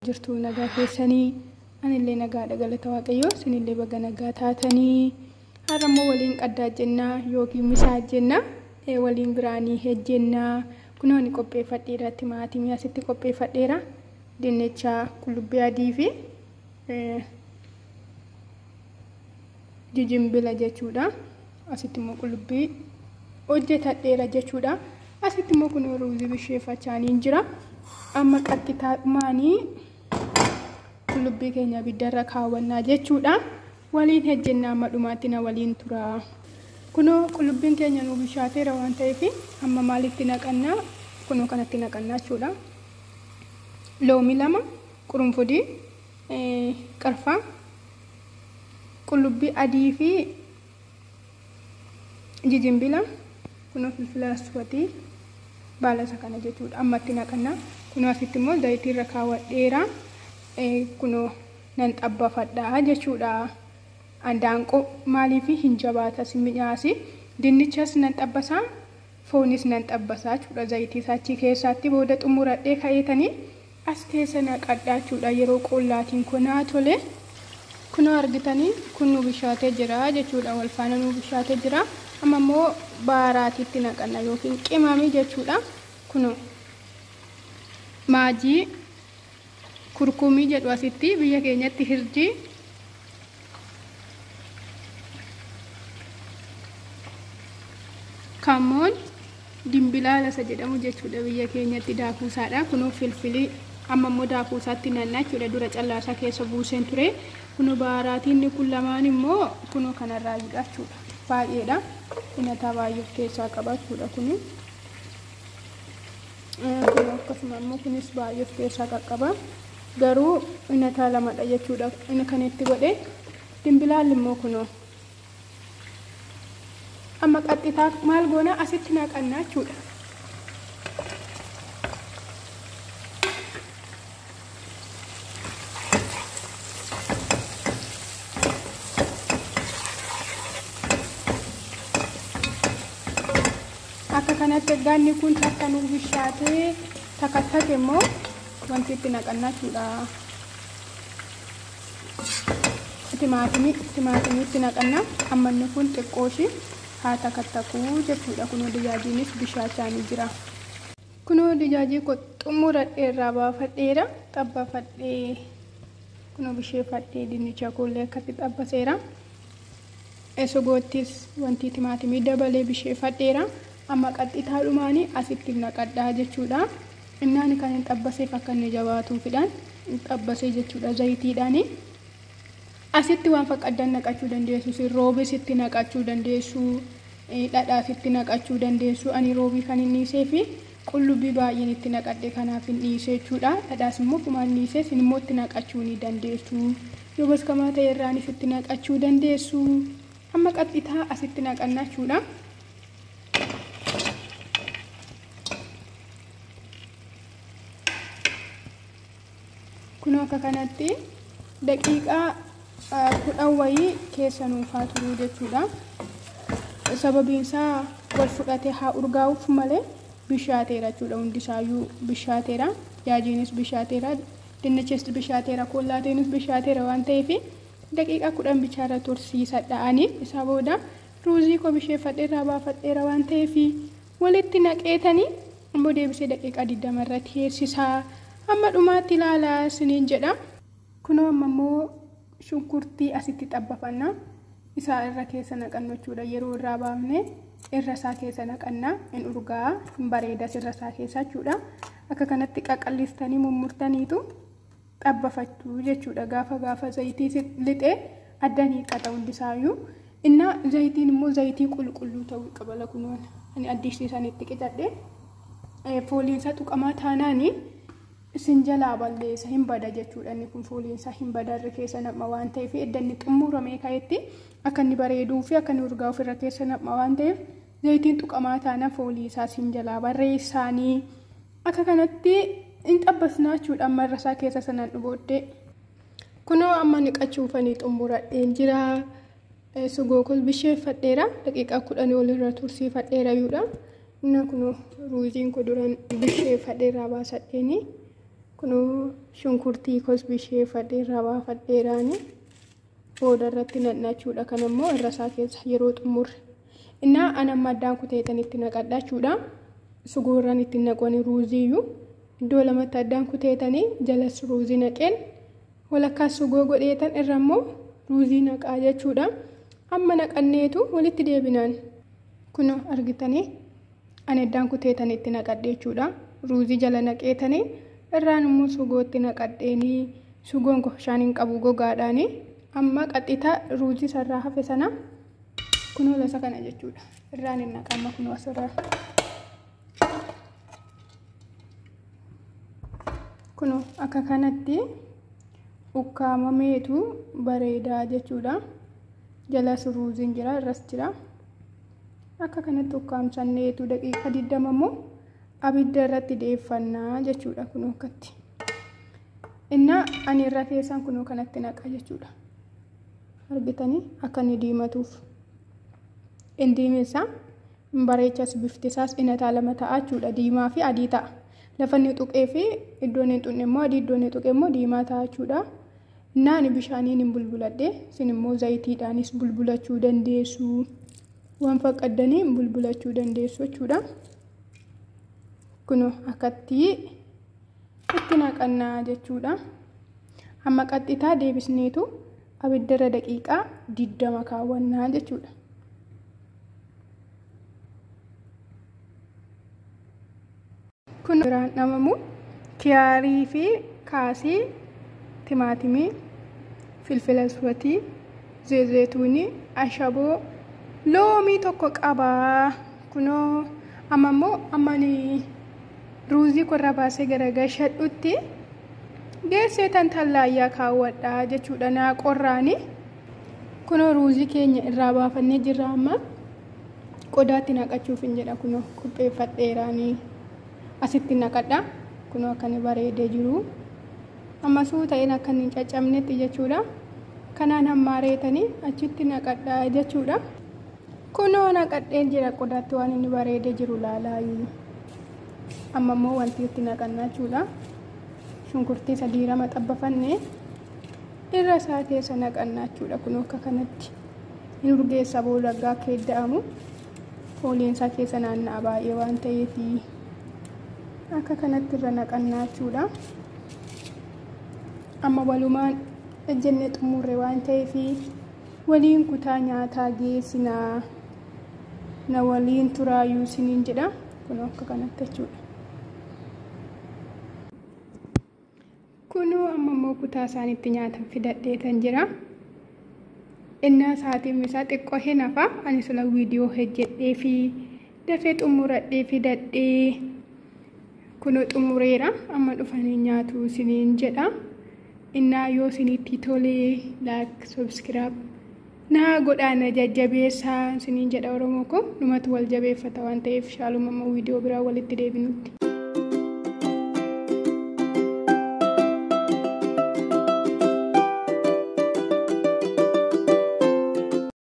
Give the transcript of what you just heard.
Jirtu nagaa keessanii anillee nagaadha galata waaqayyoo isinillee baga nagaa taatanii har'a immoo waliin qaddaa jennaa yookiin misaa jennaa waliin biraanii hejjennaa kunoo ani qopheeffadheera timaatimii asitti qopheeffadheera dinnicha qullubbii adii fi jijimbila jechuudha asitti immoo qullubbii hojjetadheera jechuudha asitti immoo kunoo ruuzii bisheeffachaaniin jira amma qaxxitaadhumaanii qullubbii keenya abiddarra kaawwannaa jechuudha waliin hejjennaa amma dhumaatti na waliin tura kunoo qullubbiin keenya nu bishaateera waan ta'eef amma maalitti naqannaa kunoo kanatti naqannaa jechuudha loomii 2 qurunfudii qarfaa qullubbii adii fi jijimbila kunoo filfila aswatii baala isa kana jechuudha ammatti naqannaa kunoo asitti immoo zayitii irra kaawwadheera kunoo nan xabbafadhaa jechuudha andaanqoo maaliif hin jabaatas mi'aasi dinnichas nan xabbasaa foonis nan xabbasaa jechuudha zayitii isaa achi keessaatti booda xumuradhee ka'eetanii as keessa naqadhaa jechuudha yeroo qollaatiin kunaa tole kunoo argitanii kun nu bishaatee jira jechuudha wal faana nu bishaatee jira amma immoo baaraatiitti naqanna yookiin qimamii jechuudha kunoo maajii kurkumii jedhu asitti biyya keenyatti hirjii kamoon dimbilaala isa jedhamu jechuudha biyya keenyatti daakuusaadha kunoo filfilii amma immoo daakuusaatti nannaa jechuudha dura callaasaa keessa buuseen ture kunoo baaraatiin kun lamaan immoo kunoo kanarraa jira jechuudha baay'eedha inataa baay'ee of keessaa qaba jechuudha kuni kunoo akkasuma immoo kunis baay'ee of keessaa qaqqaba garuu inataa lamadha jechuudha inni kan itti godhe dimbilaalli immoo kunoo amma qaxxitaa maal goona asitti naqannaa jechuudha. Akka kanatti gaanni kun takka nu bishaatee takattake immoo wanti itti naqannaa jechuudha. Timaatimii itti naqannaa amma inni kun xiqqooshi haa takattakuu jechuudha. Kunoo dijaajiinis bishaachaa jira. Kunoo dijaajii koo xumuradhee irraa baafadheera xabbafadhee kunoo bisheeffadhee dinnicha koollee akkatti xabbaseera. Sogoottis wanti timaatimii dabalee bisheeffadheera. Amma qaxxitaadhumaanii asitti naqadhaa jechuudha. Innaan kan hin xabbaseef akka inni jabaatuufidhaan xabbasee jechuudha zayitiidhaani. Asitti waan faqqaddan naqachuu dandeessu, roobis itti naqachuu dandeessu, dhadhaas itti naqachuu dandeessu. Ani roobii kan hin dhiisee fi qullubbii baay'een itti naqadhe kanaaf hin dhiisee jechuudha. Dhadhaas immoo kumaan dhiisee isin immoo itti naqachuu ni dandeessu. Yoo baskamaa ta'e irraanis itti naqachuu dandeessu. Amma qaxxitaa asitti naqannaa jechuudha. Kunoo akka kanatti daqiiqaa 10 wayii keessa nuufaa turuu jechuudha. Sababiin isaa wal fudhatee haa urgaa'uuf malee bishaateera jechuudha. Hundisaayyuu bishaateera. Jaajiinis bishaateera. Dinnichis bishaateera. Kollaatiinis bishaateera waan ta'eef daqiiqaa 10 bichaarra tursiisadha ani. Isaa booda ruuzii koo bisheeffadhee irraa baafadheera waan ta'eef walitti naqeetanii immoo deebisee daqiiqaa 20 irratti heessisaa. Amma dhumaatti ilaalaa isiniin jedha. Kunoo amma immoo shunkurtii asitti xabbafanna. Isaa irra keessa naqannu jechuudha. Yeroo irraa baafne irra isaa keessa naqanna. Hin urgaa, hin bareedas irra isaa keessa jechuudha. Akka kanatti qaqallistanii mummurtaniitu xabbafachuu jechuudha. Gaafa gaafa zayitii lixee addaan hiiqata hundisaayyuu. Inna zayitiin immoo zayitii qulqulluu ta'uu qaba. Kunuun ani addisiisan itti qicadhe. Fooliin isaa tuqamaa taanaani isin jalaa balleessa hin bada jechuudha. Inni kun fooliin isaa hin bada irra keessa nam'a waan ta'eef edda inni xumuramee ka'etti akka inni bareeduu fi akka inni urgaa'uuf irra keessa nam'a waan ta'eef zayitiin tuqamaa taana foolii isaa isin jalaa barreessaanii akka kanatti hin xabbasnaa jechuudha. Amma irra isaa keessa sanaan dhubooddee kunoo amma niqachuufanii xumuradheen jira. Sugoo kol bisheeffadheera daqiiqaa 10 ol irra tursiifadheera yuudha. Inni kunoo ruuziin koo duraan bisheeffadheerraa baasadheeni. Kunoo shunkurtii kos bisheeffadhee irraa baafadheeraani booda irratti naqnachuudha. Kan immoo irra isaa keessa yeroo xumurre. Innaa an amma addaan kuteetan itti naqadha jechuudha. Sugoorraan itti naqanii ruuziiyyuu iddoo lamatti addaan kuteetanii jalas ruuzii naqeen walakkaa sugoo godheetan irra immoo ruuzii naqaa jechuudha. Amma naqanneetu walitti deebinaan. Kunoo argitanii ani addaan kuteetan itti naqadhe jechuudha. Ruuzii jala naqeetanii irraan immoo sugootti naqadheenii sugoon bishaan hin qabu gogaadhaanii amma qaxxitaa ruuzii sarraa hafe sana kunoo lasa kana jechuudha. Irraan hin naqama kunoo asirraa. Kunoo akka kanatti ukkaamameetu bareedaa jechuudha. Jalas ruuziin jira irras jira. Akka kanatti ukkaamsanneetu daqiiqa 20 immoo abidda irratti deeffannaa jechuudha kunoo akkatti. Innaa ani irra keessaan kunoo kanatti naqa jechuudha. Argitanii akka inni diimatuuf. Inni diimeessaa hin bareechas bifti isaas inataa lama ta'a jechuudha. Diimaa fi adii ta'a. Lafa inni tuqee fi iddoo inni tuqne immoo adii iddoo inni tuqe immoo diimaa ta'a jechuudha. Innaa ani bishaaniin hin bulbuladhe isin immoo zayitiidhaanis bulbulachuu dandeessu. Waan faqqaddanii bulbulachuu dandeessu jechuudha. Kunoo akkatti itti naqannaa jechuudha. Amma qaxxitaa deebisneetu abiddarra daqiiqaa 20 kaawwannaa jechuudha. Kun biraan dhamamu kiyaarii fi kaasii, timaatimii, filfila suwatii, zeezeetuunii, ashaboo, loomii tokko qabaa. Kunoo amma immoo ammani ruuzii korra baasee garagashadhutti geessee tan tallaayyaa kaawwadhaa jechuudha naa qorraani. Kunoo ruuzii keenya irraa baafannee jirra amma qodaatti naqachuuf hin jedha kunoo qopheeffadheeraanii asitti naqadha. Kunoo akka inni bareedee jiru amma suuta ta'een akka inni hin caccabnetti jechuudha. Kanaan hammaareetanii achitti naqadha jechuudha. Kunoo naqadheen jira qodaatti waan inni bareedee jiru laalaayi. Amma immoo wanti itti naqannaa jechuudha. Shunkurtii sadii lama xabbafanne irra isaa keessa naqannaa jechuudha. Kunoo akka kanatti hin urgeessa booda akka edda'amu fooliin isaa keessa naanna'a baay'ee waan ta'eef akka kanatti irra naqannaa jechuudha. Amma walumaan ejjennee xumurre waan ta'eef waliin kutaa nyaataa geessinaa na waliin turaayyuu isiniin jedha. Kunoo akka kanatti jechuudha. Kunoo amma immoo kutaa isaanitti nyaatan fidadheetan jira. Innaa sa'aatiin isaa xiqqoo hin hafa. Ani sila viidiyoo hojjedhee fi dafee xumuradhee fidadhee kunoo xumureera. Amma dhufanii nyaatu isiniin jedha. Innaa yoo isinitti tolee like, subscribe naa godhaa na jajjabeessaa isiniin jedha. Oromoo koo numatu wal jabeeffata waan ta'eef shaaluma amma viidiyoo biraa walitti deebinutti.